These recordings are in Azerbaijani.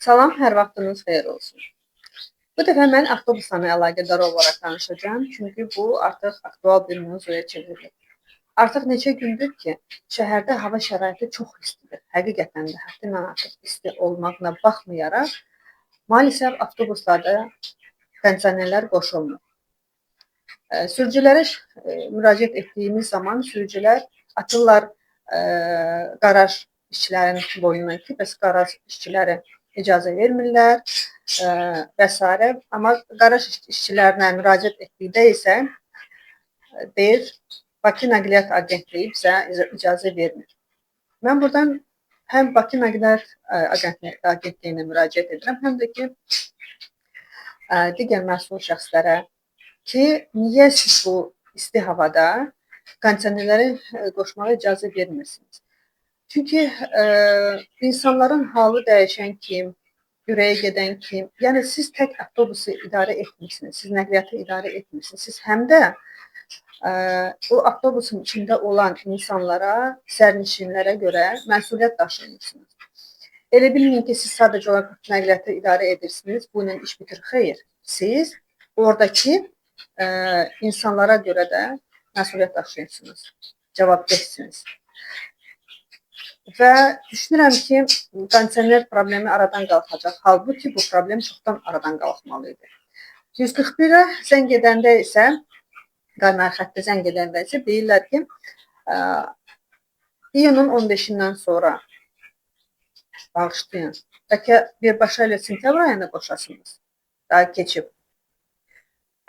Salam, hər vaxtınız xeyir olsun. Bu dəfə mən avtobusla əlaqədar olaraq danışacağam, çünki bu artıq aktual bir mövzuya çevrilib. Artıq neçə gündür ki, şəhərdə hava şəraiti çox istidir. Həqiqətən də həddindən artıq isti olmağına baxmayaraq, maalesef avtobuslarda kondisionerlər qoşulmur. Sürücülərə müraciət etdiyimiz zaman sürücülər atırlar qaraj işçilərinin boynuna ki, bəs qaraj işçiləri icazə vermirlər və sairə. Amma qaraj işçilərinə müraciət etdikdə isə deyir, Bakı Nəqliyyat Agentliyi bizə icazə vermir. Mən buradan həm Bakı Nəqliyyat Agentliyinə müraciət edirəm, həm də ki, digər məsul şəxslərə ki, niyə siz bu isti havada kondisionerləri qoşmağa icazə vermirsiniz? Çünki insanların halı dəyişən kim, ürəyi gedən kim, yəni siz tək avtobusu idarə etmirsiniz, siz nəqliyyatı idarə etmirsiniz. Siz həm də o avtobusun içində olan insanlara, sərnişinlərə görə məsuliyyət daşıyırsınız. Elə bilməyin ki, siz sadəcə olaraq nəqliyyatı idarə edirsiniz, bu ilə iş bitir. Xeyr, siz oradakı insanlara görə də məsuliyyət daşıyırsınız, cavabdehsiniz. Və düşünürəm ki, kondisioner problemi aradan qalxacaq. Halbuki bu problem çoxdan aradan qalxmalı idi. 141-ə zəng edəndə isə, qaynar xəttə zəng edəndə isə deyirlər ki, iyunun 15-dən sonra bağışlayın. Bəlkə birbaşa elə sentyabr ayında qoşasınız. Daha keçib.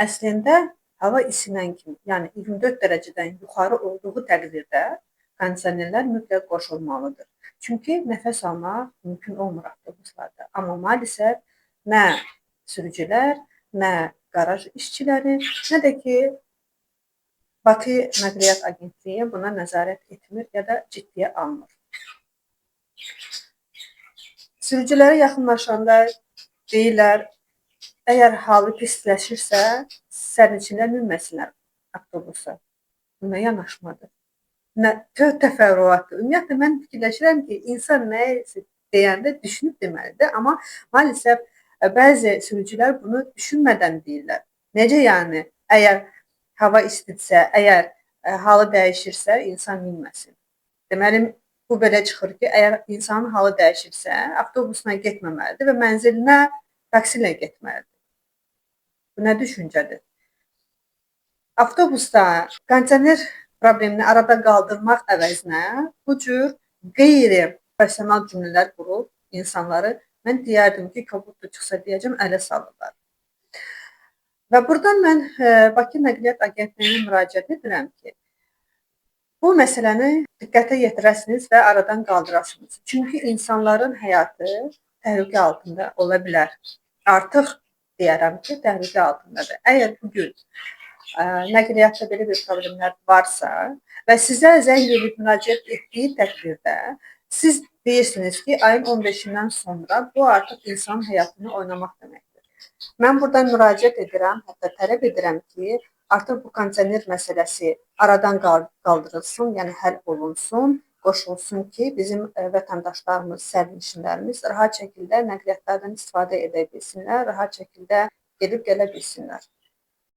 Əslində hava isinən kimi, yəni 24 dərəcədən yuxarı olduğu təqdirdə kondisionerlər mütləq qoşulmalıdır. Çünki nəfəs almaq mümkün olmur avtobuslarda. Amma maalesef nə sürücülər, nə qaraj işçiləri, nə də ki Bakı Nəqliyyat Agentliyi buna nəzarət etmir ya da ciddiyə almır. Sürücülərə yaxınlaşanda deyirlər, əgər halı pisləşirsə, sərnişinlər minməsinlər avtobusa. Bu nə yanaşmadır? Nə təfərrüatdır. Ümumiyyətlə mən fikirləşirəm ki, insan nəyisə deyəndə düşünüb deməlidir, amma maalesef bəzi sürücülər bunu düşünmədən deyirlər. Necə yəni? Əgər hava istidirsə, əgər halı dəyişirsə, insan minməsin. Deməli, bu belə çıxır ki, əgər insanın halı dəyişirsə, avtobusla getməməlidir və mənzilinə taksi ilə getməlidir. Bu nə düşüncədir? Avtobusda kondisioner problemini arada qaldırmaq əvəzinə bu cür qeyri-professional cümlələr qurub insanları, mən deyərdim ki, kobud çıxsa deyəcəm, ələ salırlar. Və buradan mən Bakı Nəqliyyat Agentliyinə müraciət edirəm ki, bu məsələni diqqətə yetirəsiniz və aradan qaldırasınız. Çünki insanların həyatı təhlükə altında ola bilər. Artıq deyərəm ki, təhlükə altındadır. Əgər bugün nəqliyyatda belə bir problemlər varsa və sizə zəng edib müraciət etdiyi təqdirdə siz deyirsiniz ki, ayın 15-dən sonra bu artıq insanın həyatını oynamaq deməkdir. Mən buradan müraciət edirəm, hətta tələb edirəm ki, artıq bu kondisioner məsələsi aradan qaldırılsın, yəni həll olunsun, qoşulsun ki, bizim vətəndaşlarımız, sərnişinlərimiz rahat şəkildə nəqliyyatlardan istifadə edə bilsinlər, rahat şəkildə gedib gələ bilsinlər.